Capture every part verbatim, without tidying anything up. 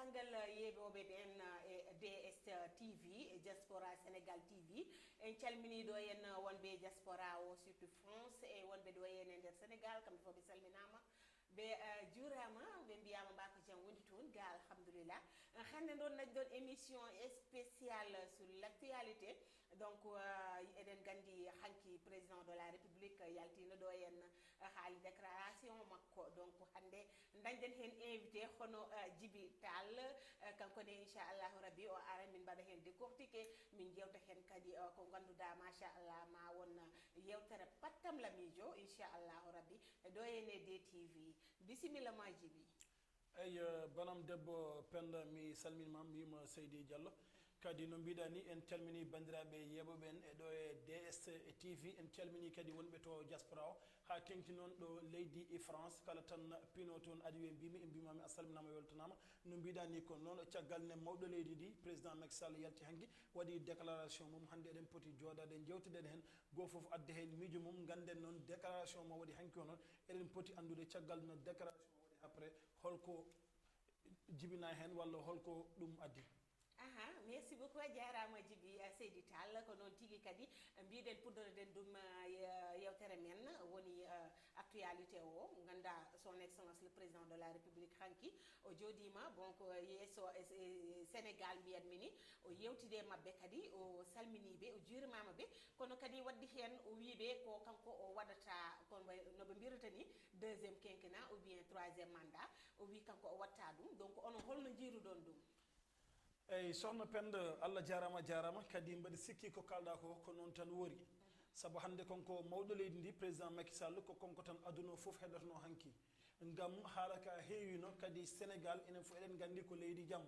Ngal yeeɓooɓe ɓen e D S T V e Diaspora Sénégal T V, en calminii ɗo en wonɓe diaspora o, surtout France, e wonɓe ɗo en e nder Sénégal, kamɓe fof ɓe salminaama, ɓe eh, juuraama, ɓe mbiyaama mbaa ko jam woni toon, ga alhamdulillah. Eh, hannde noon nañ ɗon émission spéciale sur l'actualité. Donc, eh, eɗen nganndi hanki président de la République yaltiino ɗo en, eh, haali déclaration makko. Donc, hannde dañɗen heen invité hono eh, Djiby Tall, eh, kanko ne inchallahu rabbi o ara min mbaɗa heen décortiqué, min jewta heen kadi eh, ko ngannduɗaa machallah ma won eh, yewtere pattam lamiijo inchallahu rabbi e ɗo ene D T V. Bisimilla ma Djiby. Eyi, eh, banam debbo Penda, mi salminima, mi wima Seydi Diallo. Kadi no mbiɗa ni, en calmini bandiraɓe yeeɓoɓe en e ɗo e D S T V, en calmini kadi wonɓe to diaspora o, ha tengti noon ɗo leydi e France, kala tan pino toon adi e mbimi, e mbimami a salminama, weltanama. No mbiɗa ni ko noon, caggal ne mawɗo leydi ndi, président Macky Sall yalti hanki, waɗi déclaration mum. Hannde eɗen poti jooɗade, jewteden hen, goo fof adda hen miijo mum. Ganden noon déclaration mo waɗi hanki o noon, eɗen poti anndude caggal no déclaration o waɗi après, holko jibina hen walla holko ɗum addi. Aha, merci beaucoup, a jaaraama Djiby, eh, Seydi Tall. Ko noon tigi kadi, eh, mbiɗen puɗɗoroɗen ɗum eh, ye- yewtere men woni eh, actualité o, ngannda son excellence le président de la république hanki o jooɗiima, bon, ko yeeso eh, eh, Sénégal mbiyatmi ni, o yewtide e maɓɓe kadi, o salminiiɓe, o juurimaama ɓe, kono kadi waddi heen o wiiɓe ko kanko o waɗata, kono way- no ɓe mbirata ni deuxième quinquennat ou bien troisième mandat, o wii kanko o watta ɗum. Donc onon holno njiiruɗon ɗum? Eyyi, sohna Penda, Allah jarama, jarama. Kadi mbaɗi sikki ko kalɗa ko, ko noon tan wori. Sabu hannde konko mawɗo leydi ndi, président Macky Sall, ko konko tan aduna o fof heɗotono hanki. Ngam haala ka heewino, kadi Sénégal, enen fof eɗen nganndi ko leydi jam.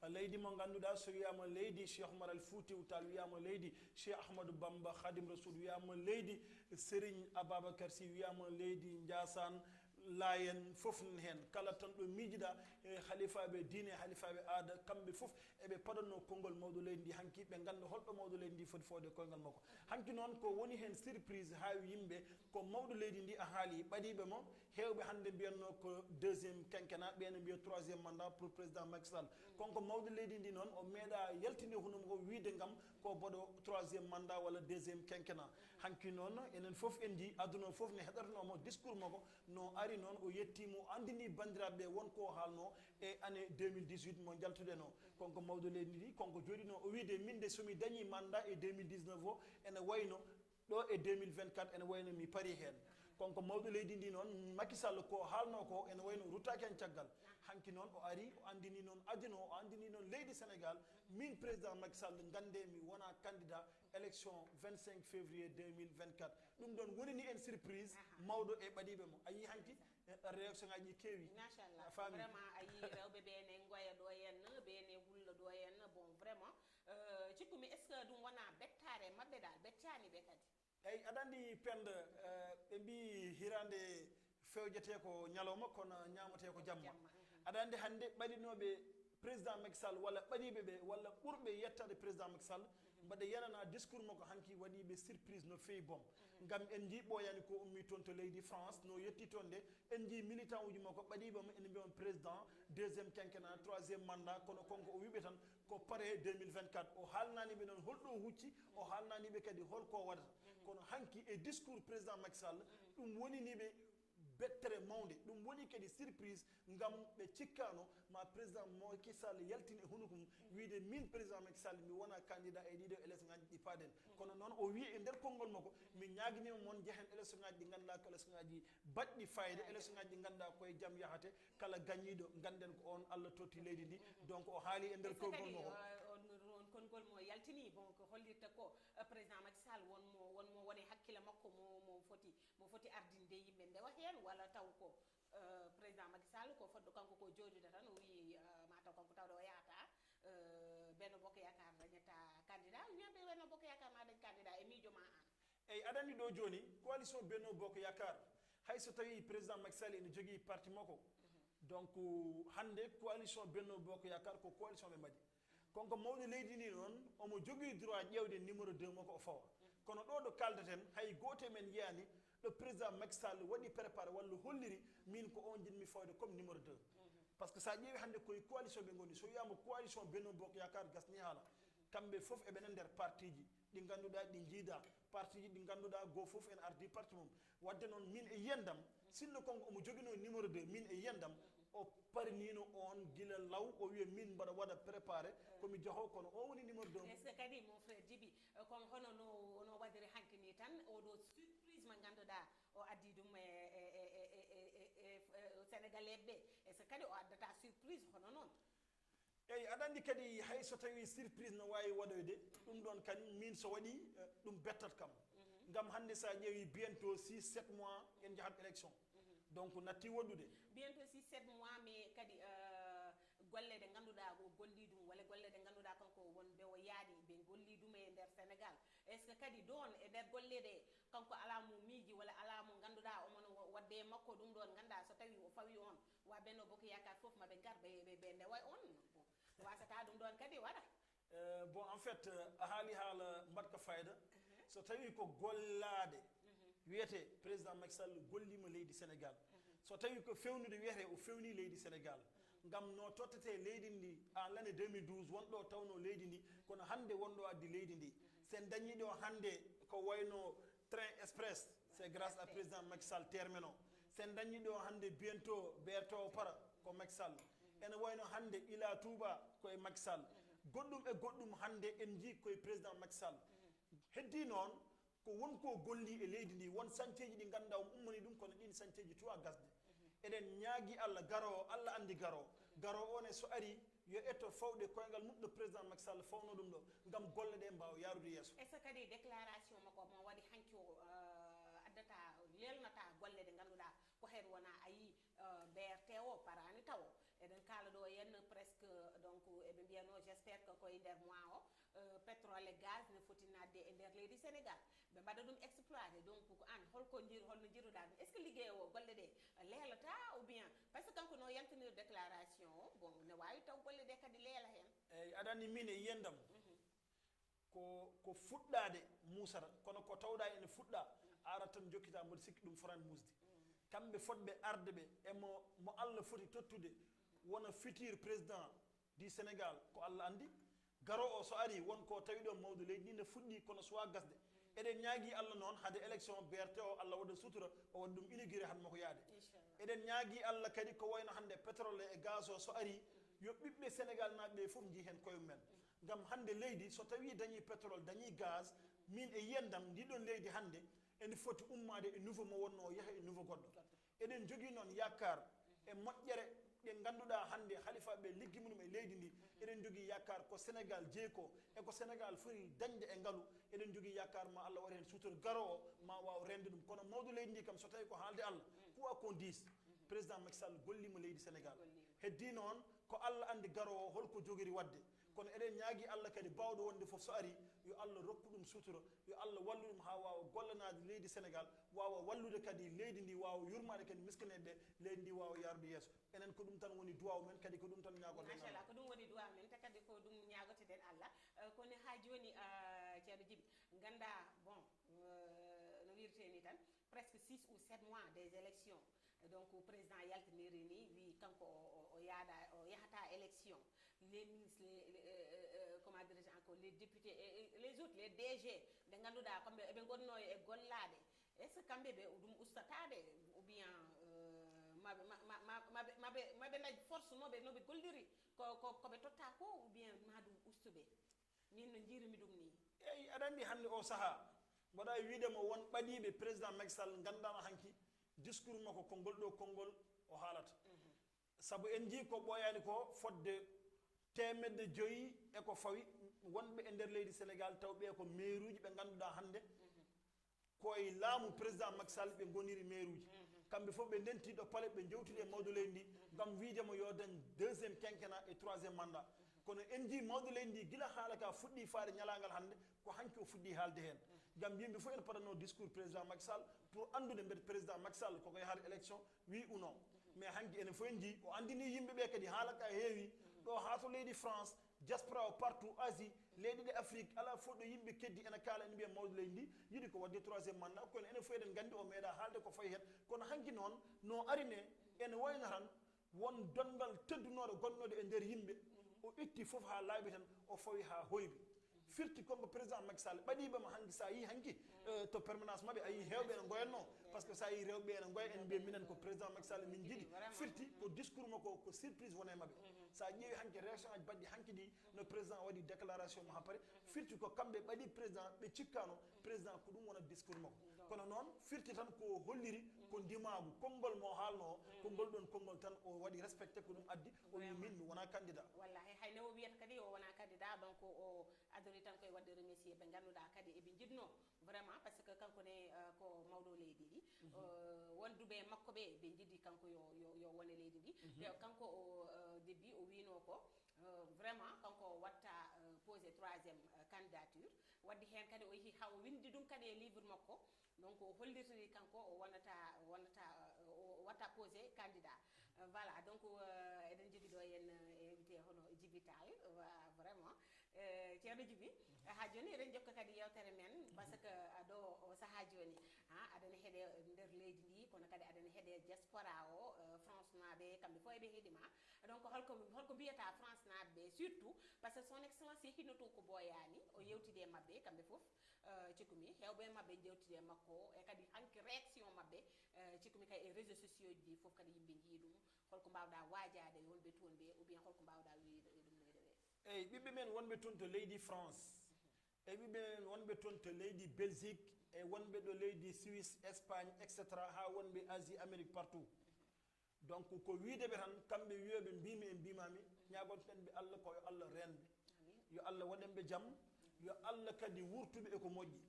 Leydi mo ngannduɗaa, so wiyama leydi Cheikh Oumar Al Foutiou Tall, wiyama leydi Cheikh Ahmadou Bamba Khadim Rasoul, wiyama leydi Serigne Ababacar Sy, wiyama leydi Ndiassane, Layen, fof nan heen. Kala tan ɗo miijiɗa e halifaɓe diine, e halifaɓe aada, kamɓe fof eɓe paɗanno konngol mawɗo leydi ndi hanki, ɓe ngannda holɗo mawɗo leydi ndi foti fawde koyngal makko. Hanki noon ko woni heen surprise haa yimɓe, ko mawɗo leydi ndi a haali, ɓadiiɓe mo, heewɓe hannde mbiyanno ko deuxième quinquennat, ɓeene mbiya troisième mandat pour président Macky Sall. Konko mawɗo leydi ndi noon, o meeɗa yaltinde hono makko wiide ngam ko boɗo troisième mandat walla deuxième quinquennat. Hanki noon, enen fof en njii, aduna o fof ne heɗotono mo, discours makko no ari noon, o yetti mo, o anndini banndiraaɓe ɓe won ko o haalno e année deux mille dix-huit mo njaltuɗen o. Konko mawɗo leydi ndi, konko jooɗino o wiide, min de, so mi dañi mandat e deux mille dix-neuf o, ene wayno ɗo e deux mille vingt-quatre, ene wayno mi pari heen. Konko mawɗo leydi ndi noon, Macky Sall, ko haalno ko, ene wayno ruttaaki heen caggal. Hanki noon o ari, o anndini noon aduna o, o anndini noon leydi Sénégal, min président Macky Sall, ngannde mi wona candidat élection vingt-cinq février deux mille vingt-quatre. Ɗum ɗon wonini en surprise mawɗo e ɓadiiɓe mo. A yii hanki, eh, réaction ngaji ɗi keewi. Machallah. A faami? Vraiment, a yii rewɓe ɓe ne ngoya ɗo henna, ɓe ne wulla ɗo henna. Bon, vraiment, euh, cikkumi, est-ce que ɗum wona bettaare maɓɓe dal? Bettaani ɓe kadi? Eyyi, aɗa anndi Penda, eh, ɓe mbi hirande fewjete ko ñalawma, kono ñaamate ko jamma. Jamma, mhm. Aɗa anndi hannde ɓadinooɓe président Macky Sall walla ɓadiiɓe ɓe walla ɓurɓe yettaade président Macky Sall, mbaɗa yanana discours makko hanki waɗi ɓe surprise no feewi boom. Ngam en njii ɓooyaani ko ummi toon to leydi France, no yetti toon nde, en njii militant uji makko ɓadiiɓe mo ene mbiya on président, deuxième quinquennat, troisième mandat, kono konko o wiɓe tan ko pare deux mille vingt-quatre. O haalnaani ɓe noon holɗo o hucci, o haalnaani ɓe kadi holko o waɗata. Kono hanki e discours président Macky Sall, ɗum wonini ɓe bettere mawnde, ɗum woni kadi surprise, ngam ɓe cikkaano ma président Macky Sall yaltin e hunuko mum, wiide min président Macky Sall mi wona candidat e ɗiɗo élection ngaji ɗi paaden. Kono noon o wi e nder konngol makko, mi ñaaginima mon njehen élection ngaji ɗi ngannduɗaa ko élection ngaji baɗɗi fayida, élection ngaji ɗi ngannduɗaa koye jam yahate, kala gañiiɗo ngannden ko on Allah totti leydi ndi. Donc o haali e nder konngol makko. Est-ce que kadi, euh, on, on konngol mo yaltini, bon, ko hollirta ko, euh, président Macky Sall won mo, won mo woni hakkille makko mo, mo foti, mo foti ardinde yimɓe ndewa heen, walla taw ko, euh, président Macky Sall ko fodde kanko ko jooɗida tan, o wi, euh, ma taw kanko tawde o yahata, euh, Benno Bokk Yaakaar dañata candidat, wiya ɓe Benno Bokk Yaakaar ma dañ candidat e miijo ma an? Eyyi, aɗa anndi ɗo jooni, coalition Benno Bokk Yaakaar, hay so tawi président Macky Sall ene jogii parti makko, donc hannde coalition Benno Bokk Yaakaar ko coalition ɓe mbaɗi. Konko mawɗo leydi ndi noon, omo jogii droit ƴeewde numéro deux makko o fawa. Kono ɗo ɗo kaldeten, hay gooto e men yiyaani ɗo président Macky Sall waɗi préparé walla holliri min ko on njiɗmi fawde comme numéro deux. Parce que so a ƴeewi hannde koye coalition ɓe ngoni, so wiyaama coalition Benno Bokk Yaakaar gasni haala, kamɓe fof eɓe nan nder parti ji ɗi ngannduɗaa ɗi njiida, parti ji ɗi ngannduɗaa goo fof ene ardi parti mum. Wadde noon min e yiyandam, sinno konko omo joginoo numéro deux, min e yiyandam o pariniino on gila law, o wiya min mbaɗa waɗa préparé ko mi jahoo, kono o woni numéro deux. Est ce que kadi mon frère Djiby, euh, kon hono no no waɗiri hanki ni tan oɗo surprise mo ngannduɗaa o addi ɗum e e e e e e e e sénégalais ɓe? Est ce que kadi o addata surprise hono noon? Eyi, aɗa anndi kadi hay so tawii surprise no waawi waɗoyde, ɗum ɗoon kan min so waɗii, eh, ɗum bettat kam. Ngam hannde so a ƴeewii bientôt six sept mois en njahat élection. Donc natti woɗɗude. Bientôt six sept mois, mais kadi euh, golle ɗe ngannduɗaa o golli ɗum walla golle ɗe ngannduɗaa kanko wonde o yaadi ɓe golli ɗum e nder Sénégal. Est ce que kadi ɗoon e nder golle ɗe kanko alaa mo miiji walla alaa mo ngannduɗaa omo no waɗde e makko ɗum ɗoon nganndaa so tawii o fawi on wa Benno Bokk Yaakaar fof maɓe ngar ɓe ɓe- ɓe ndewa on? Bon, wasata ɗum ɗoon kadi waɗa. Euh, bon, en fait, euh, a haali haala mbaɗka fayda. So tawii ko gollaade wiyetee président Macky Sall golliima leydi Sénégal, so tawii ko fewnude wiyetee o fewnii leydi Sénégal, ngam no tottetee leydi ndi en l'année deux mille douze wonɗo tawnoo leydi ndi, kono hannde wonɗo addi leydi ndi. So en dañii ɗo hannde ko wayno train express, c'est grâce à président Macky Sall termino. So en dañii ɗo hannde bientôt beertoowo para ko Macky Sall. Ene wayno hannde ila Touba ko e Macky Sall. Goɗɗum e goɗɗum hannde en njii koye président Macky Sall. Heddii noon ko won ko golli e leydi ndi, won santeeji ɗi ngannduɗaa omo ummanii ɗum, kono ɗiin santeeji tuwa gasde. Eɗen ñaagii Allah garoowo, Allah anndi garoowo. Garoowo o ne so arii yo etto fawde koyngal mum ɗo président Macky Sall fawnoo ɗum ɗo ngam golle ɗe mbaawa yaarude yeeso. Est ce que kadi déclaration makko mo waɗi hanki o euh, addata lelnata golle ɗe ngannduɗaa ko heen wona a yii euh, B R T o paraani tawo? Eɗen kaala ɗo henna presque donc eɓe mbiyatnoo j'espère que koye nder mois o euh, pétrole et gaz ne foti naatde e nder leydi Sénégal ɓe mbaɗa ɗum exploité. Donc ko aan holko jir holno jiruɗaa ɗum? Est ce que liggey o golle ɗe leelata ou bien? Parce que kanko no yaltinir déclaration o, bon, ne waawi taw golle ɗe kadi leela heen. Eyi, aɗa anndi min e yiyandam ko ko fuɗɗaade muusata, kono ko tawɗaa ene fuɗɗa arat tan jokkita, mboɗo sikki ɗum fotaani muusde. Kamɓe fotɓe arde ɓe e mo mo Allah foti tottude wona futur président du Sénégal ko Allah anndi. Garoowo o so arii won ko tawi ɗo mawɗo leydi ndi ne fuɗɗii kono suwaa gasde. Eɗen ñaagii Allah noon hade élection beerte o Allah waɗa sutura o waɗa ɗum inauguré hade makko yaade. Eɗen ñaagii Allah kadi ko wayno hannde pétrole e gaz o so arii yo ɓiɓɓe Sénégal naaɓe ɓe fof njii heen koye mumen. Ngam hannde leydi so tawii dañii pétrole dañii gaz, min e yiyandam ndiɗon leydi hannde ene foti ummaade e niveau mo wonno o yaha e niveau goɗɗo. Eɗen njogii noon yaakaar e moƴƴere ɗe ngannduɗaa hannde halifaaɓe liggi mum e leydi ndi. Eɗen njogii yaakaar ko Sénégal jeyi ko e ko Sénégal foti dañde e ngalu. Eɗen njogii yaakaar ma Allah waɗ heen suutor garoowo ma waaw reende ɗum, kono mawɗo leydi ndi kam so tawii ko haalde Allah, quoi qu'on dise, président Macky Sall golliima leydi Sénégal. Heddii noon ko Allah anndi garoowo holko jogori waɗde. Kono eɗen ñaagii Allah kadi baawɗo wonde fof so arii yo Allah rokku ɗum suutura, yo Allah wallu ɗum haa waawa gollanaade leydi Sénégal, waawa wallude kadi leydi ndi, waawa yurmaade kadi miskineeɓe ɓe, leydi ndi waawa yaarude yeeso. Enen ko ɗum tan woni duwaaw men, kadi ko ɗum tan ñaagoto men. Machallah, ko ɗum woni duwaaw men te kadi ko ɗum ñaagotoɗen Allah. Kono haa jooni ceerno Djiby nganndaa bon, no wiirtee ni tan presque six ou sept mois des élections. Donc président yaltiniri ni wi kanko o yaada o yahata élection, les ministres les, les euh, comment dirais encore les députés et les autres les D G ɓe ngannduɗaa kamɓe eɓe ngonno e gollaade. Est ce que kamɓe ɓe ɗum ustataɓe ou bien maɓe maɓe maɓe dañ force noɓe noɓe golliri ko ko koɓe totta ko ou bien ma ɗum ustuɓe? Min no njirumi ɗum ni. Eyi, aɗa anndi hannde o sahaa mboɗa wiide mo won ɓadiiɓe président Macky Sall nganndaama hanki discours makko konngol ɗo konngol o haalata. Sabu en njii ko ɓooyaani ko fotde teemedde joyi e ko fawi wonɓe e nder leydi Sénégal taw ɓe ko meeruuji ɓe ngannduɗaa hannde ko e laamu président Macky Sall ɓe ngoniri meeruuji. Kamɓe fof ɓe ndenti ɗo palais ɓe njewtidi e mawɗo leydi ndi ngam wiide mo yo dañ deuxième quinquennat e troisième mandat. Kono en njii mawɗo leydi ndi gila haala ka fuɗɗi faade ñalaangal hannde ko hanki o fuɗɗi haalde heen. Ngam yimɓe fof ene paɗanno discours président Macky Sall pour anndude mbete président Macky Sall koko yahata élection oui ou non. Mais hanki enen fof en njii o anndini yimɓe ɓe kadi haala ka heewi ɗo haa to leydi France, diaspora o partout, Asie, leyɗe ɗe Afrique, alaa fof ɗo yimɓe keddi ene kaala ene mbiya mawɗo leydi ndi yiɗi ko waɗde troisième mandat. Kono enen fof eɗen nganndi o meeɗa haalde ko fayi heen. Kono hanki noon no ari ne ene wayno tan Won donngal teddunooɗo gonnooɗo e nder yimɓe, o itti fof haa laaɓi tan, o fawi haa hoyɓi. Firti kon ko président Macky Sall ɓaɗiiɓe ma hanki, so a yii hanki, eh, to permanence maɓɓe, a yii heewɓe ene ngoyanno. Par ce que so a yii rewɓe ene ngoya, en mbiya minen ko président Macky Sall min njiɗi. Firti ko discours makko ko surprise woni e maɓɓe. So a ƴeewi hanki réaction aji baɗɗi hanki ɗi, no président waɗi déclaration mo happare, firti ko kamɓe ɓaɗi président, ɓe cikkano président ko ɗum wona discours makko. Kono noon firti tan ko holliri ko ndimaagu, konngol mo haalno o, ko ngol ɗon konngol tan o waɗi respecté, ko ɗum addi o wi min mi wona candidat. Wallahi, hay ne o wiyata kadi o wona candidat, donc o adori tan koye waɗde remercier ɓe ngannduɗaa kadi eɓe njiɗno vraiment, par ce que kanko ne, euh, ko mawɗo leydi ndi. Euh, wonduɓe makko ɓe, ɓe njiɗi kanko yo, yo, yo wone leydi ndi. Te kanko o, euh, début o wino ko, euh, vraiment kanko o watta, euh, posé troisième, euh, candidature. Wadde heen kadi o yehi haa o winndi ɗum kadi e livre makko. Donc o hollitiri kanko o wonata, o wonata, o watta posé candidat. Euh, voilà, donc, euh, eɗen jogii ɗo en, euh, invité hono Djiby Tall, wa-, vraiment. Euh, ceerno Djiby, haa jooni eɗen jokka kadi yewtere men, par ce que, euh, ɗo o sahaa jooni, ha, aɗana heɗe nder leydi ndi, kono kadi aɗana heɗe diaspora o, euh, France naaɓe, kamɓe fof eɓe heɗi ma. Donc holko, holko mbiyata France naaɓe ɓe, surtout, par ce que son excellence yehinno to ko boyani, o yewtidi e maɓɓe, kamɓe fof, euh, cikkumi, heewɓe e maɓɓe jewtidi e makko, e kadi hanki réaction maɓɓe, euh, cikkumi kay e réseaux sociaux ji fof kadi yimɓe njii ɗum, holko mbawɗa waajaade e wonɓe toon ɓe, ou bien holko mbawɗa wiyde e ɗum leyɗe ɓe? Eyyi, ɓiɓɓe men wonɓe toon to leydi France, e ɓiɓɓe men wonɓe toon to leydi Belgique, e wonɓe ɗo leydi Suisse, Espagne, et cetera, haa wonɓe Asie, Amérique, partout. Donc ko wiide ɓe tan, kamɓe wiyoɓe mbimi e mbimami, ñagontoɗen ɓe Allah ko yo Allah reen ɓe. Yo Allah waɗan ɓe jam, yo Allah kadi wurtu ɓe e ko moƴƴi.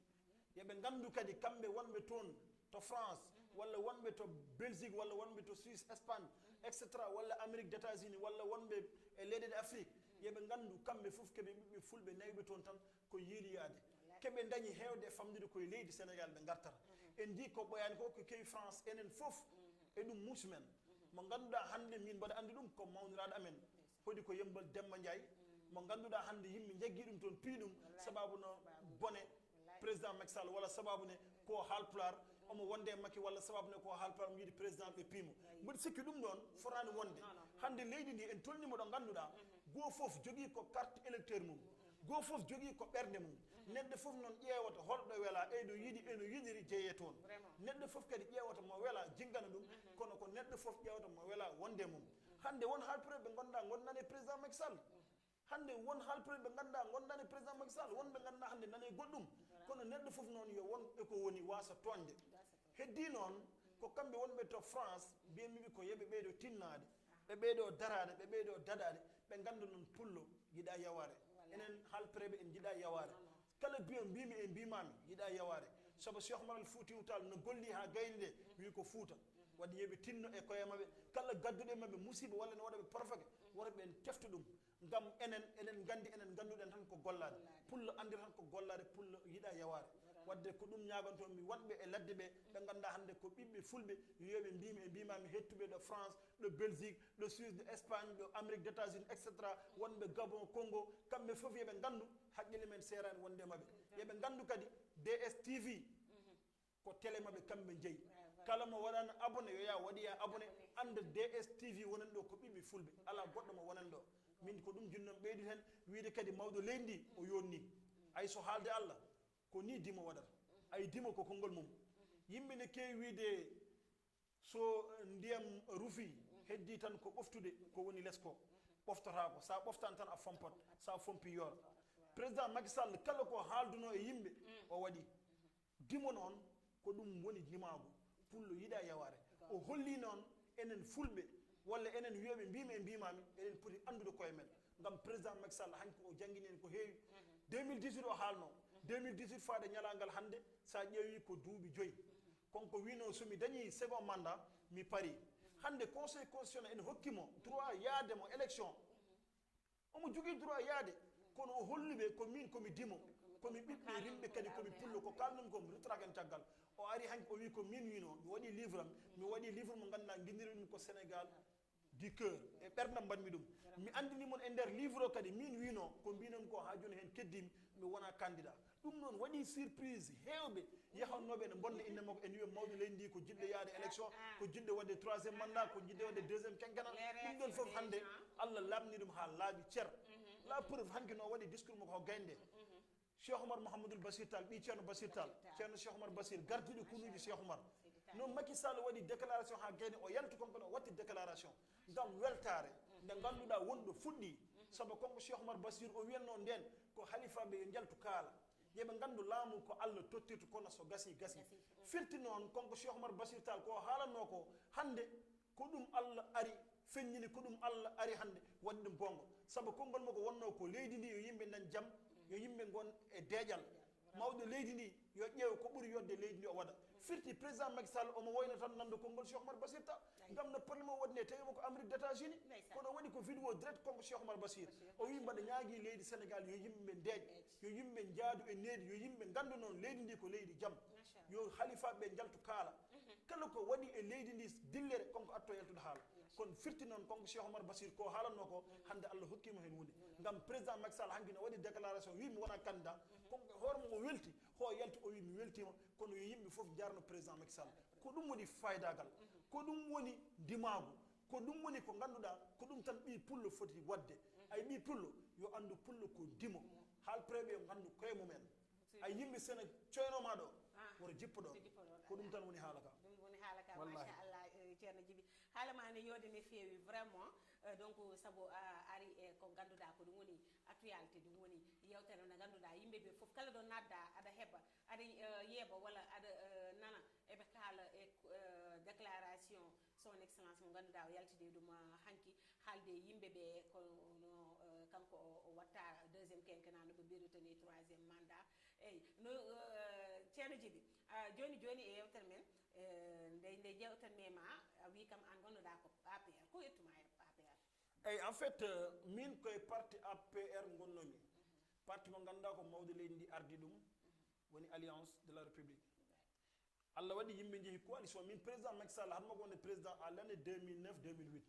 Yo ɓe nganndu kadi kamɓe wonɓe toon to France, walla wonɓe to Belgique, walla wonɓe to Suisse, Espagne, et cetera, walla Amérique des États-Unis, walla wonɓe e leyɗe ɗe Afrique, yo ɓe nganndu kamɓe fof keɓe ɓiɓɓe fulɓe naywɓe toon tan ko yiiloyaade. Keɓe ndañi heewde e famɗude koye leydi Sénégal ɓe ngartata. En njii ko ɓooyaani ko, ko kewi France, enen fof e ɗum muusi men. Mo ngannduɗaa hannde min mbaɗa anndi ɗum ko mawniraaɗo amen. Hoɗi ko Yembal Demba Ndiaye, mo ngannduɗaa hannde yimɓe njaggi ɗum toon, piyi ɗum, sababu no bone président Macky Sall, walla sababu ne ko Haalpulaar, omo wonde e Macky, walla sababu ne ko Haalpulaar omo yiɗi président ɓe piimo. Mboɗo sikki ɗum ɗoon fotaani wonde. Hannde leydi ndi en tolniima ɗo ngannduɗaa, goo fof jogii ko carte électeur mum, goo fof jogii ko ɓernde mum. Neɗɗo fof noon ƴeewata holɗo welaa, e no yiɗi, e no yiɗiri jeyee toon. Neɗɗo fof kadi ƴeewata mo welaa, jinngana ɗum, kono ko neɗɗo fof ƴeewata mo welaa wonde mum. Hannde won haalpulaar ɓe ngannduɗaa ngondaani e président Macky Sall. Hannde won haalpulaar ɓe ngannduɗaa ngondaani e président Macky Sall, won ɓe ngannduɗaa hannde nani e goɗɗum. Kono neɗɗo fof noon yo won e ko woni waasa tooñde. Heddii noon ko kamɓe wonɓe to France, mbiyatmi ɓe ko yo ɓe ɓeydo tinnaade, ɓe ɓeydo daraade, ɓe ɓeydo daɗaade, ɓe ngannda noon pullo yiɗaa yawaare. Enen haalpulaar ɓe en njiɗaa yawaare. Kala biyo mbimi e mbimami yiɗaa yawaare. Sabu Cheikh Oumar Al Foutiyou Tall no golli haa gayni nde, wi ko Fuuta. Waɗi yo ɓe tinno e koye maɓɓe, kala gadduɗo e maɓɓe musiba walla ne waɗa ɓe provoqué, woto ɓe teftu ɗum. Ngam enen, eɗen nganndi, enen ngannduɗen tan ko gollaade. Pullo anndira tan ko gollaade, pullo yiɗaa yawaade. Waɗde ko ɗum ñaaganto mi wonɓe e ladde ɓe, ɓe nganndaa hannde ko ɓiɓɓe fulɓe, yo ɓe mbimi e mbimami hettuɓe ɗo France, ɗo Belgique, ɗo Suisse, ɗo Espagne, ɗo Amérique des États-Unis, et cetera, wonɓe Gabon, Congo, kamɓe fof yo ɓe nganndu haqqille men seeraani wonde e maɓɓe. Yo ɓe nganndu kadi D S T V ko télé maɓɓe kamɓe jeyi. Kala mo waɗaani abonné yo yaa waɗoya abonné, annda D S T V wonani ɗo ko ɓiɓɓe fulɓe, alaa goɗɗo mo wonani ɗo. Min ko ɗum jinnomi ɓeydude heen, wiyde kadi mawɗo leydi ndi o yonni. Ay so haalde Allah, ko ni dimo waɗata. Ay dimo ko konngol mum. Yimɓe ne keewi wiyde so ndiyam rufi, heddii tan ko ɓoftude ko woni les ko. Ɓoftotaako, so a ɓoftaani tan a fompat, so a fompi yoora. Président Macky Sall kala ko haalduno e yimɓe o waɗi. Dimo noon ko ɗum woni ndimaagu, pullo yiɗaa yawaare. O holli noon enen fulɓe, walla enen wiyooɓe mbimi e mbimami, eɗen poti anndude koye men. Ngam président Macky Sall hanki o janngini en ko heewi. Deux mille dix-huit o haalno, deux mille dix-huit faade ñalaagal hannde, so a ƴeewi ko duuɓi joyi. Kanko wino so mi dañi second mandat, mi pari. Hannde conseil constitutionnel ene hokki mo droit yaade mo élection. Omo jogii droit yaade, kono o holli ɓe ko min ko mi dimo, ko mi ɓiɓɓe rimɓe kadi ko mi pullo, ko kalnumi ko mi ruttoraki heen caggal. O ari hanki o wi ko min wino, mi waɗi livre am, mi waɗi livre mo ngannduɗaa nginniri ɗum ko Sénégal du cœur, e ɓerndam mbaɗmi ɗum. Mi anndini mon e nder livre o kadi min wino ko mbinomi ko haa jooni heen keddimi, mi wona candidat. Ɗum noon waɗi surprise heewɓe yahannooɓe ene mbonna innde makko, ene wiya mawɗo leydi ndi ko jiɗɗo yaade élection, ko jiɗɗo waɗde troisième mandat, ko jiɗɗo waɗde deuxième quinquennat. Ɗum ɗoon fof hannde Allah laaɓni ɗum haa laaɓi cer. La preuve, hanki no waɗi discours makko ko gaynde. Cheikh Oumar Mouhamadoul Bachir Tall, ɓii Ceerno Bachir Tall, Ceerno Cheikh Oumar Bachir, gardiiɗo kunuuji Cheikh Oumar. No Macky Sall waɗi déclaration haa gayni, o yalti kon kono o watti déclaration ngam weltaare nde ngannduɗaa wonɗo fuɗɗi. Sabu kon ko Cheikh Oumar Bachir o wiyannoo ndeen ko halifaaɓe yo njaltu kaala. Yo ɓe nganndu laamu ko Allah tottirta kono so gasii, gasii. Firti noon kon ko Cheikh Oumar Bachir Tall ko haalannoo ko hannde ko ɗum Allah ari feññini, ko ɗum Allah ari hannde waɗi ɗum goonga. Sabu konngol makko wonnoo ko leydi ndi yo yimɓe ndañ jam, yo yimɓe ngon e deeƴal. Mawɗo leydi ndi yo ƴeew ko ɓuri yodde leydi ndi o waɗa. Firti président Macky Sall omo woyna tan nanndo konngol Cheikh Oumar Bachir Tall. Ngam no problème o waɗi nde tawi ko Amérique des États-Unis. Kono o waɗi ko vidéo direct konko Cheikh Oumar Bachir. O wi mbaɗa ñaagi leydi Sénégal yo yimɓe ndeeƴ, yo yimɓe njaadu e needi, yo yimɓe nganndu noon leydi ndi ko leydi jam. Yo halifaaɓe ɓe njaltu kaala. Kala ko waɗi e leydi ndi dillere konko atto yaltude haala. Kono firti noon konko Cheikh Oumar Bachir ko haalannoo ko hannde Allah hokkii mo heen huunde. Ngam président Macky Sall hanki no waɗi déclaration wi mi wona candidat. Konko hoore mum o welti, ho yalti o wi mi weltiima, kono yo yimɓe fof njarno président Macky Sall. Ko ɗum woni faydaagal, ko ɗum woni ndimaagu, ko ɗum woni ko ngannduɗaa ko ɗum tan ɓii pullo foti waɗde. Ay ɓii pullo yo anndu pullo ko ndimo, haalpreeɓe yo nganndu koye mumen. A yimɓe sene coynooma ɗo, woto jippo ɗo. Ko ɗum tan woni haala ka. Ɗum woni haala ka. Wallahi. Machallah, eh, Ceerno Jibi. Haala ma ne yoodi ne feewi vraiment. Eh, donc sabu a ari e ko ngannduɗaa ko ɗum woni actualité, ɗum woni yewtere nde ngannduɗaa yimɓe ɓe fof kala ɗo nadda aɗa heɓa, aɗa eh, yeeɓa walla aɗa eh, nana eɓe kaala e eh, déclaration son excellence mo ngannduɗaa o yaltide ɗum ah, hanki haalde e yimɓe ɓe kono eh, kanko o o watta deuxième quinquennat no ɓe mbirata ni troisième mandat. Eyyi no eh, Ceerno Jibi ah, jooni jooni e yewtere men eh, nde nde jewten me ma a wi kam an gonnoɗa ko A P R, ko yettuma e A P R? Eyyi, en fait eh, min koye parti A P R gonnomi. Parti mo ngannduɗaa ko mawɗo leydi ndi ardi ɗum, woni Alliance de la République. Allah waɗi yimɓe njehi coalition. Min président Macky Sall, haɗma ko wonde président à l'année deux mille neuf deux mille huit.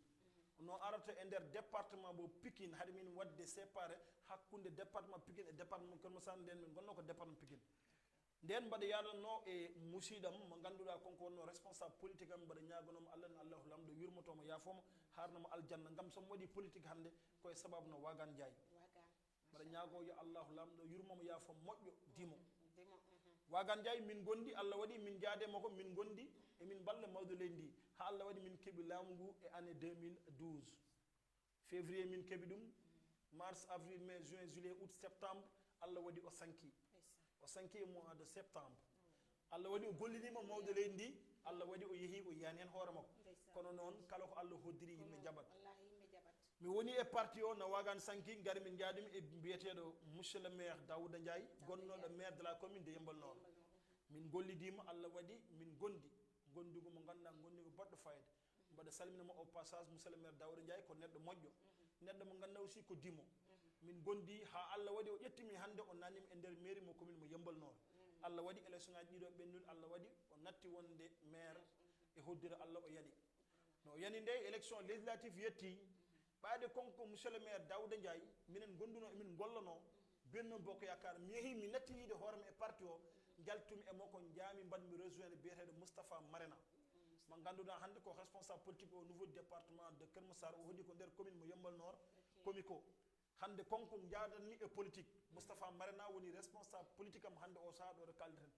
No arata e nder département mo Pikine, haɗi min waɗde séparé hakkunde département Pikine e département Keur Massar, nden min gonno ko département Pikine. Nden mbaɗa yaadannoo e musiɗam mo ngannduɗaa konko wonno responsable politique am, mbaɗa ñaaganoomo Allah, no Allahu Laamɗo yurmotomo, yaafomo, harnamo aljanna. Ngam so mi waɗi politique hannde, ko e sababu no Wagan Ndiaye. Mbaɗa ñaago yo Allahu Laamɗo yurmomo, yaafo, moƴƴo dimo. Wagan Ndiaye min gondi, Allah waɗi min jaade makko, min gondi e min mballa mawɗo leydi ndi. Ha Allah waɗi min keɓi laamu ngu e année deux mille douze. Février min keɓi ɗum, mars, avril, mai, juin, juillet, août, septembre, Allah waɗi o sanki. O sanki e mois de septembre. Allah waɗi o golliniima mawɗo leydi ndi, Allah waɗi o yehi o yiyani heen hoore makko. Kono noon kala ko Allah hoddiri yimɓe njaɓat. Mi woni e parti o no Wagan sanki, ngari min njaadimi e mbiyeteeɗo monsieur le maire Daouda Ndiaye, gonnooɗo maire de la commune de Yeumbeul Nord. Min gollidiima, Allah waɗi min gondi, gondigu mo ngannduɗaa, gondigu baɗɗo fayida. Mbaɗa salmina mo au passage, monsieur le maire Daouda Ndiaye ko neɗɗo moƴƴo, neɗɗo mo ngannduɗaa aussi ko dimo. Min gondi ha Allah waɗi o ƴettimi hannde, o nanimi e nder mairie mo commune mo Yeumbeul Nord. Allah waɗi élection ngaji ɗiɗo ɓennuɗi, Allah waɗi o natti wonde maire e hoddira Allah o yani. No o yani nde élection législative yetti, ɓaade konko monsieur le maire Daouda Ndiaye, minen gonduno emin gollono, Benno Bokk Yaakaar, mi yehi mi natti yiide hoorema e parti o, njaltumi e makko, njaami mbaɗmi rejoindre biyeteeɗo Moustapha Marena. Mo ngannduɗaa hannde ko responsable politique au niveau du département de Keur Massar, o hoɗi ko nder commune mo Yeumbeul Nord, Comico. Hannde konko njaadanmi e politique, Moustapha Marena woni responsable politique am hannde o sahaa ɗo ɗo kaaldirten.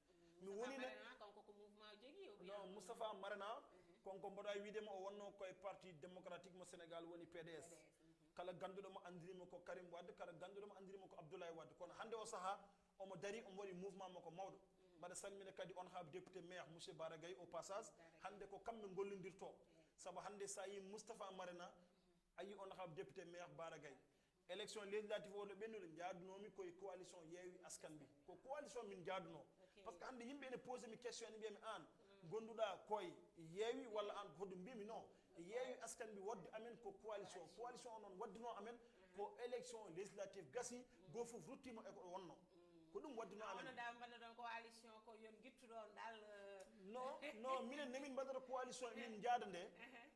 Mi woni ne Marena, kanko ko mouvement o jogii ou bien? Non, Moustapha Marena, konko mboɗo wiide mo o wonno koye Parti Démocratique mo Sénégal woni P D S. Kala gannduɗo mo anndirimo ko Karim Wade, kala gannduɗo mo anndirimo ko Abdoulaye Wade. Kono hannde o sahaa omo dari, omo waɗi mouvement makko mawɗo. Mbaɗa salmina kadi honorable député maire monsieur Bara Gaye au passage. Hannde ko kamɓe ngollondirto. Sabu hannde sa yi Moustapha Marena, a yi honorable député maire Bara Gaye. Élection législative o no ɓennude, njaadunoomi koye coalition Yewwi Askan Wi. Ko coalition min njaadunoo. Par ce que hannde yimɓe ene pose mi question, ene mbiya mi aan, gonduɗaa koye Yewwi walla aan ko hoɗum? Mbimi non, Yewwi Askan Wi wadde amen ko coalition. Coalition o noon waddunoo amen ko élection législative gasi, goo fof ruttiima e ko wonno. Ko ɗum waddunoo amen. Wonno dal mbaɗa ɗon coalition ko yon gittuɗo on dal. Non, non, minen nemin mbaɗata coalition, emin njaada nde.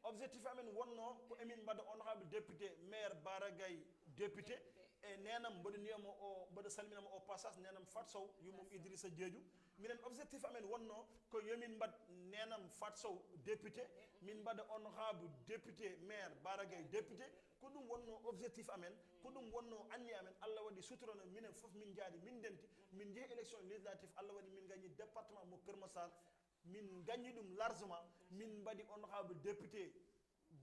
Objectif amen wonno ko emin mbaɗa honorable député, maire Bara Gaye député. E neenam, mboɗo nuyamo o, mboɗo salminamo au passage, neenam Fat Sow, yummum Idrissa Diédhiou. Minen, objectif amen wonno ko yomin mbaɗ neenam Fat Sow député, min mbaɗa honorable député, maire Bara Gaye député. Ko ɗum wonno objectif amen, ko ɗum wonno anniya amen. Allah waɗi sutura no minen fof min njaadi, min ndenti, min njehi élection législative, Allah waɗi min gagni département mo Keur Massar. Min gagni ɗum largement, min mbaɗi honorable député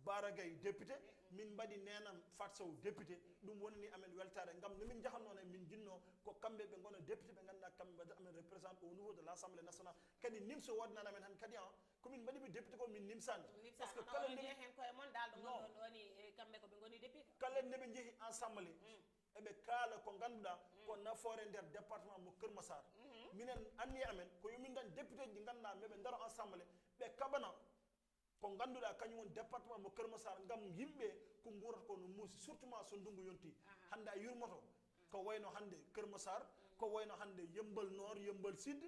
Bara Gaye député, min mbaɗi neenam Fat Sow député. Ɗum wonani amen weltaare, ngam no min njahatnoo ne, min njinnoo ko kamɓe ɓe ngona député ɓe ngannduɗaa kamɓe mbaɗata amen représenté au niveau de l'Assemblée nationale. Kadi nimso woodnani amen han kadi, an, ko min mbaɗi mi député ko min nimsaani. Parce que kala nde hen koye mon dal ɗo non. Ngonɗon ɗo ni, e, kamɓe ko ɓe ngoni député. Kala nde ɓe njehi assemblée, eɓe kaala ko ngannduɗaa ko nafoore nder département mo Keur Massar. Minen anniya amen ko yomin dañ député ji ngannduɗaa meɓe ndaro assemblée, ɓe kaɓana ko ngannduɗaa kañum woni département mo Keur Massar, ngam yimɓe ko nguurata ko no muusi, surtout ma so ndunngu yonti. Hannde a yurmoto ko wayno hannde Keur Massar, ko wayno hannde Yeumbeul Nord, Yeumbeul Sud,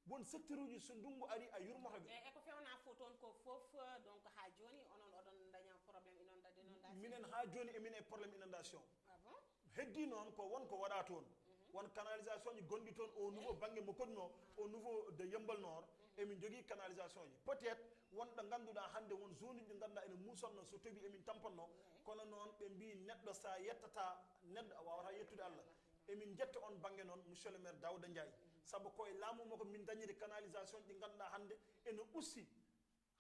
won secteur uji so ndunngu ari a yurmoto ɓe. E, e ko fewna fo toon ko fof, donc haa jooni onon oɗon daña problème inonda-, inondation? Minen haa jooni emin e problème inondation. Ah bon? Heddi noon ko won ko waɗa toon. Won canalisation ji gonɗi toon au niveau bannge mo koɗmi o, au niveau de Yeumbeul Nord, emin jogii canalisation ji. Peut-être won ɗo ngannduɗaa hannde won zone uji ɗi ngannduɗaa ene muusatno so toɓi emin tampanno, kono noon ɓe mbii neɗɗo so a yettata neɗɗo a waawata yettude Allah. Emin njetta on bannge noon, monsieur le maire Daouda Ndiaye. Sabu ko e laamu makko min dañiri canalisation ɗi ngannduɗaa hannde ene usti.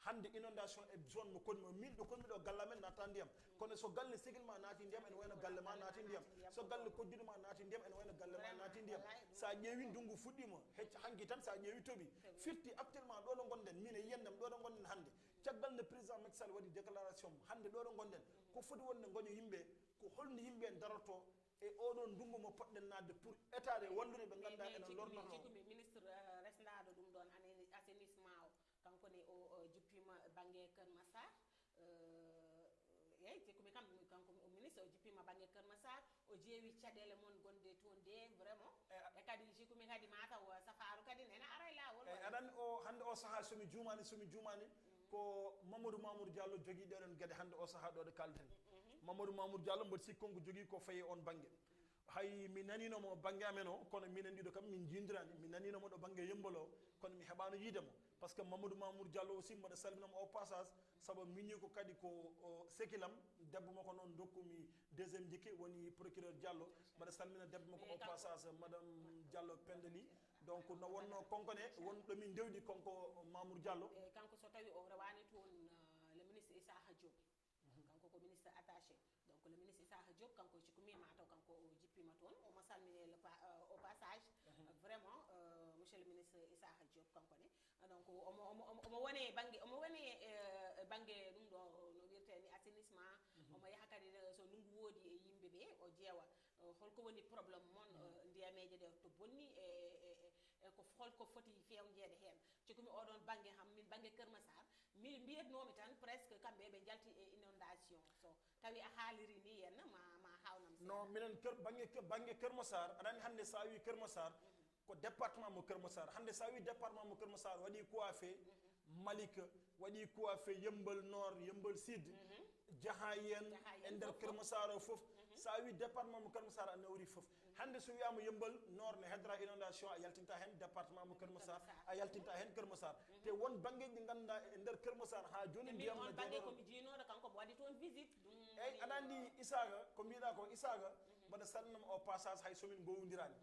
Hannde inondation e zone mo koɗmi o, min ɗo koɗmi ɗo galle amen natta ndiyam. Kono so galle segil ma naati ndiyam, ene wayno galle ma naati ndiyam. So galle koddiɗo ma naati ndiyam, ene wayno galle ma naati ndiyam. Sa ƴeewi ndunngu fuɗɗiima, hecc hanki tan sa ƴeewi toɓi. Firti actuellement ɗo ɗo ngonɗen, min e yiyannde am ɗo ɗo ngonɗen hannde. Caggal nde président Macky Sall waɗi déclaration hannde ɗo ɗo ngonɗen, ko foti wonde ngoño yimɓe, ko holno yimɓe darotoo e oɗo ndunngu mo poɗɗen naatde pour état de wallude ɓe ngannduɗaa ene lornoto. Ministre, euh, resndaaɗo ɗum ɗoon, ane-, assainissement o. Kanko ne o, o jippiima bannge Kër Massar. Euh, eeyi, Cikumi kam, kanko o ministre, o jippiima bannge Kër Massar, o ƴeewi caɗeele mon gonɗe toon de, vraiment. E, a- E kadi Cikumi kadi mataw safaaru kadi nena ara e laawol. Eeyi, walla? Aɗa anndi o, hannde o sahaa, so mi juumaani, so mi juumaani, ko Mamadou Mamour Diallo jogii ɗee ɗoon geɗe hannde o sahaa ɗo ɗo kaalten. Mamadou Mamour Diallo, mboɗo sikki kon ko jogii ko fayi on bannge. Hay mi naniino mo bannge amen o, kono minen ɗiɗo kam min njiidiraani. Mi naniino mo ɗo bannge Yemmbol o, kono mi heɓaano yiide mo. Par ce que Mamadou Mamour Diallo aussi, mbaɗa salminam au passage, sabu miñi ko kadi ko, o, sekilam, debbo makko noon dokkumi deuxième jikke, woni procureur Diallo. Mbaɗa salmina debbo makko au passage, Madame Diallo Pendeli. Donc, no wonno konkone, won ɗo min ndewdi konko Mamour Diallo. E kanko so tawi o rewaani toon, euh, le ministre Issakha Diop. Kanko ko ministre attaché. Donc, le ministre Issakha Diop, kanko Cikumi mataw, kanko o jippiima toon. Omo salmini le pa-, euh, au passage. Euh, vraiment, euh, monsieur le ministre Issakha Diop, kanko ne. Donc, omo, omo, omo, omo woni e bannge, omo woni e, e bannge ɗum ɗo, no wiyetee ni, assainissement. Omo yaha kadi, eh, so ndunngu woodi e yimɓe ɓe, o ƴeewa, eh, holko woni problème mon, eh, ndiyameeje ɗe to bonni, e, e, e, e ko, holko foti feewnjeede heen. Cikumi oɗon bannge ham, min bannge Kër Massar, mi mbiyatnoomi tan presque kamɓe ɓe njalti e inondation. So tawi a haaliri ni henna, ma, ma haawnam seeɗa. Non, minen Kër, bannge, bannge Kër Massar, aɗa anndi hannde so a wii Kër Massar, ko département mo Kër Massar. Hannde so a wii département mo Kër Massar, waɗi coiffé Malika, waɗi coiffé Yemmbol Nord, Yemmbol Sud, Jaxaay en, e nder Kër Massar o fof. So a wii département mo Kër Massar, a nawri fof. Hannde so wiyaama Yemmbol Nord ne heddora inondation, a yaltinta heen département mo Kër Massar, a yaltinta heen Kër Massar. Te won banngeeji ɗi ngannduɗaa e nder Kër Massar haa jooni ndiyam no jooɗoo. Bannge ko mi jiinooɗo, kanko mo waɗi toon visite. Ɗum eeyi, aɗa anndi Issakha, ko mbiɗa ko Issakha, mbaɗa salminam au passage hay so min ngowondiraani.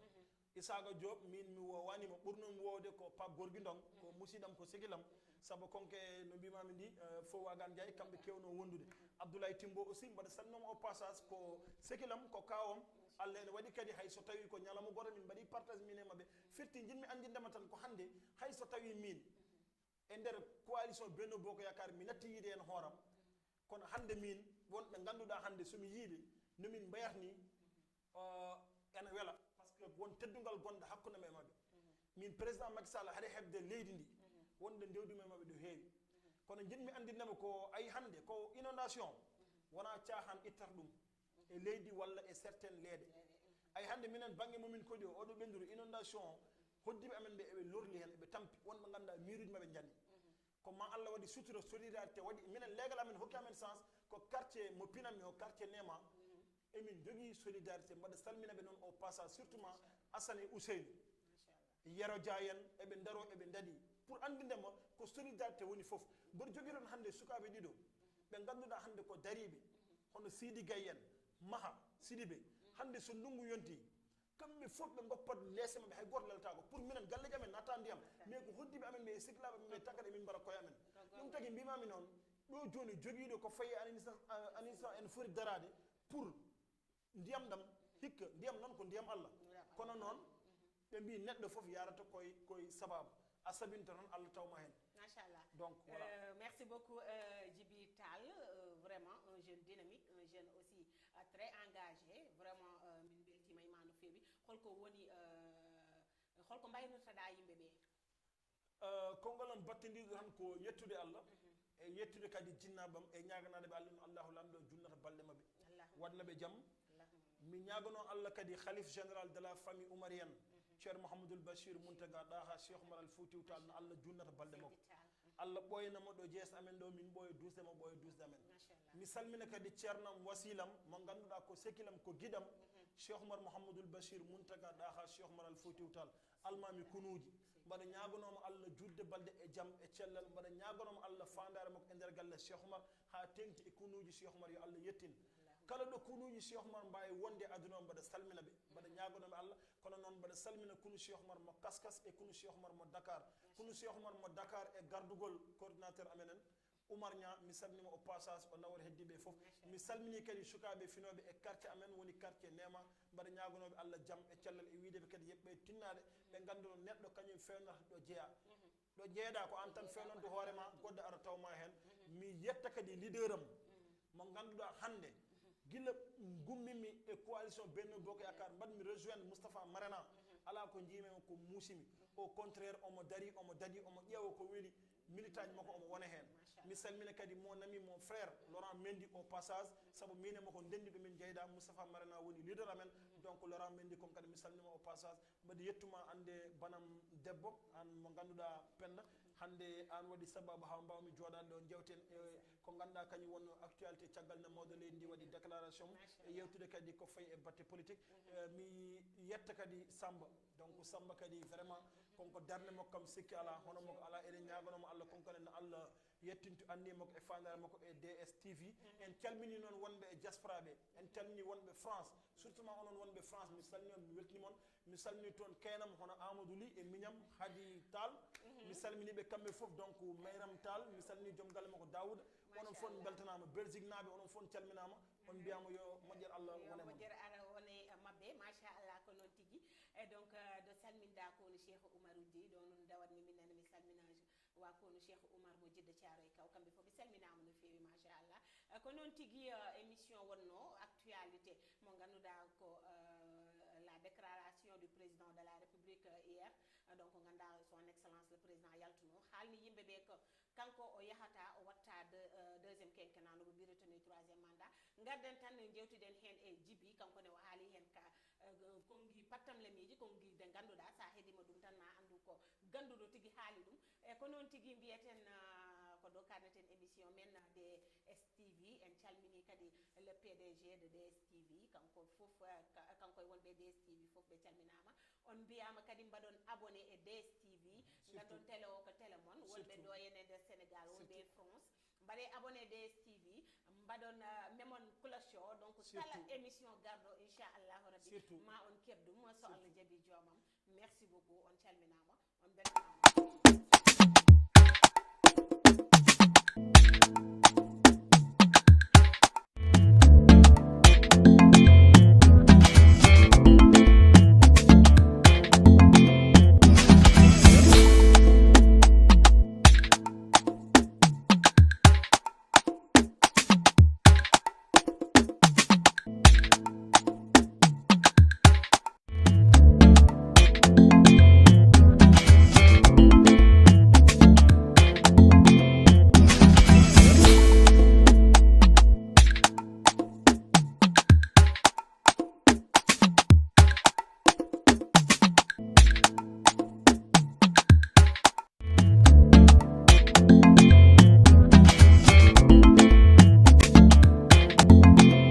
Issakha Diop, min mi woowaani mo, ɓurnoo mi woowde ko Pape Gorgui Ndong, ko musiɗam, ko sekilam. Sabu konke no mbiimaami ndi, eh, fof Wagan Ndiaye, kamɓe keewno wondude. Abdoulaye Timbo aussi, mbaɗa salminam au passage, ko sekilam, ko kaawam. Allah ene waɗi kadi hay so tawi ko ñalawma gooto min mbaɗi partage min e maɓɓe. Firti njiɗmi anndindema tan ko hannde, hay so tawi min e nder coalition Benno Bokk Yaakaar mi natti yiide heen hooram. Kono hannde min, won ɓe ngannduɗaa hannde so mi yiiɓe, no min mbayata ni, o, ene wela. Par ce que won teddungal gonɗo hakkunde men e maɓɓe. Min président Macky Sall haɗa heɓde leydi ndi, wonde ndewdumi e maɓɓe ɗo heewi. Kono njiɗmi anndinde mo ko ayi hannde ko inondation, wonaa caahan ittata ɗum e leydi walla e certaines leeɗe. Ay hannde minen bannge momin kodi o, oɗo ɓennduru inondation o, hoddiiɓe amen ɓe eɓe lorli heen, eɓe tampi, won ɓe ngannduɗaa miiruuji maɓɓe njani. Ko ma Allah waɗi sutura, solidarité waɗi, minen leegal amen hokki amen chance, ko quartier mo pinanmi o, quartier Nema. Emin jogii solidarité, mbaɗa salmina ɓe noon au passage, surtout ma Assane e Ousseynou. Yero Dia en, eɓe ndaro, eɓe ndaɗi pour anndinde ma ko solidarité woni fof. Mboɗo jogii ɗoon hannde sukaaɓe ɗiɗo, ɓe ngannduɗaa hannde ko dariiɓe, hono Sidi Gaye en, Maha Sidibé. Hannde so ndunngu yontii, kamɓe fof ɓe ngoppat leese maɓɓe, hay gooto lelataako. Pour minen, galleeji amen naata ndiyam, mais ko hoddiiɓe amen ɓe e sehilaaɓe amen ɓe takkata emin mbara koye amen. Ɗum tagi mbimami noon, ɗo jooni jogiiɗo ko fayi anisa, anisa en foti daraade pour ndiyam ɗam hikka, ndiyam noon ko ndiyam Allah. Kono noon, ɓe mbi neɗɗo fof yarata koye, koye sababu. A sabinta noon, Allah tawma heen. Machallah. Donc, voilà. Euh, merci beaucoup, euh, Djiby Tall. Euh, vraiment un jeune dynamique, un jeune aussi, euh, très engagé. Vraiment, euh, min mbeltiima e ma no feewi. Holko woni, euh, holko mbaynirtaɗa yimɓe ɓe? Euh, konngol am battindiiɗo tan ko yettude Allah, e yettude kadi jinnaaɓe am, e ñaaganaade ɓe Allah no Allahu Laamɗo junnata balɗe maɓɓe, waɗna ɓe jam. Mi ñaaganoo Allah kadi Khalif général de la famille oumarienne, Ceerno Mouhamadoul Bachir Mountaga Daha Cheikh Oumar Al Foutiou Tall, no Allah junnata balɗe makko. Allah ɓooyna mo ɗo jees amen ɗo, min ɓooya duusde mo, ɓooya duusde amen. Mi salmina kadi ceernam, wasilam, mo ngannduɗaa ko sekilam, ko giɗam, Cheikh Oumar Mouhamadoul Bachir Mountaga Daha Cheikh Oumar Al Foutiou Tall, almaami kunuuji. Mbaɗa ñaaganoo mo Allah juutde balɗe e jam e cellal. Mbaɗa ñaaganoo mo Allah faandaare makko e nder galle Cheikh Oumar, haa teŋti e kunuuji Cheikh Oumar, yo Allah yettin. Kala ɗo kunuuji Cheikh Oumar mbaawi wonde e aduna o, mbaɗa salmina ɓe. Mbaɗa ñaaganoo ɓe Allah, kono noon mbaɗa salmina kunu Cheikh Oumar mo Kaskas e kunu Cheikh Oumar mo Dakar. Kunu Cheikh Oumar mo Dakar e gardugol coordinateur amen en, Oumar Niang, mi salminiima au passage, o nawor heddiiɓe fof. Mi salminii kadi sukaaɓe finooɓe e quartier amen, woni quartier Neema. Mbaɗa ñaaganooɓe Allah jam e cellal, e wiyde ɓe kadi yeɓɓe tinnaade, ɓe ngannda no neɗɗo kañum feewnata ɗo jeyaa. Ɗo jeeɗa ko aan tan feewnanta hoore ma, goɗɗo ara taw ma heen. Mi yetta kadi leader am, mo ngannduɗaa hannde, gila ngummimi e coalition Benno Bokk Yaakaar, mbaɗmi rejoindre Moustapha Marena, alaa ko njiimi ko muusimi. Au contraire, omo darii, omo daɗi, omo ƴeewa ko weli, militant ji makko omo wona heen. Mi salmina kadi mon ami, mon frère Laurent Mendy au passage, sabu min e makko ndenndi ɗo min njeyda. Moustapha Marena woni leader amen. Donc Laurent Mendy kon kadi mi salminiima au passage. Mbaɗi yettuma annde banam debbo, aan mo ngannduɗaa Penda, hannde aan waɗi sababu haa mbawmi jooɗaade ɗo, njewten e ko ngannduɗaa kañum wonno actualité, caggal nde mawɗo leydi ndi waɗi déclaration mum, e yewtude kadi ko fayi e batte politique. Eh, mi yetta kadi Samba, donc Samba kadi vraiment konko darnde makko kam sikki alaa, hono makko alaa. Eɗen ñaaganoo mo Allah, konko ne, no Allah yettintu anniya makko e faandaare makko e D S T V. En calmini noon wonɓe e diaspora ɓe, en calmini wonɓe France, surtout ma onon wonɓe France, mi salmini on, mi weltini mon. Mi salmini toon keenam hono Amadou Ly e miñam Hadi Tall. Mi salmini ɓe kamɓe fof, donc Mayram Tall, mi salmini joom galle makko Daouda. Onon fof beltanaama, Belgique naaɓe, onon fof calminaama. On mbiyaama yo moƴƴere Allah wone mon. Moƴƴere ara wone maɓɓe, machallah, ko noon tigi. E donc, eh, ɗo salminɗa ko woni Cheikh Oumarou Dy, ɗo noon dawatmi min nana mi salmina wa ko woni Cheikh Oumar mo Jidda Thiaroye Kaw, kamɓe fof ɓe salminaama no feewi, machallah. Eh, ko noon tigi, eh, émission wonno actualité mo ngannduɗaa ko, eh, la déclaration du président de la République, eh, hier. Eh, donc ngannduɗaa son excellence le président yaltuno, haalni yimɓe ɓe ko kanko o yahata, o watta de, eh, deuxième quinquennat, no ɓe mbirata ni troisième mandat. Ngarden tan, njeewtiden heen e Djiby, kanko ne o haali heen ka, eh, konngi pattamlamiiji, konngi ɗe ngannduɗaa, so a heɗiima ɗum tan, ma anndu ko gannduɗo tigi haali ɗum. E ko noon tigi mbiyeten, ah, ko ɗo kaɗneten émission men, ah, D S T V. En calminii kadi le P D G de D S T V, kanko fof, ah, ka-, kanko e wonɓe D S T V fof ɓe calminaama. On mbiyaama kadi mbaɗon abonné e D S T V. Surtout. Nganndon télé o ko télé mon, wonɓe ɗo e nder Sénégal, wonɓe e France. Mbaɗe abonné D S T V, mbaɗon, ah, memon cloche o, donc kala émission garɗo, inchallahu rabbi, ma on keɓ ɗum, so Allah jaɓi joomam. Merci beaucoup, on calminaama, on mbeltanaama.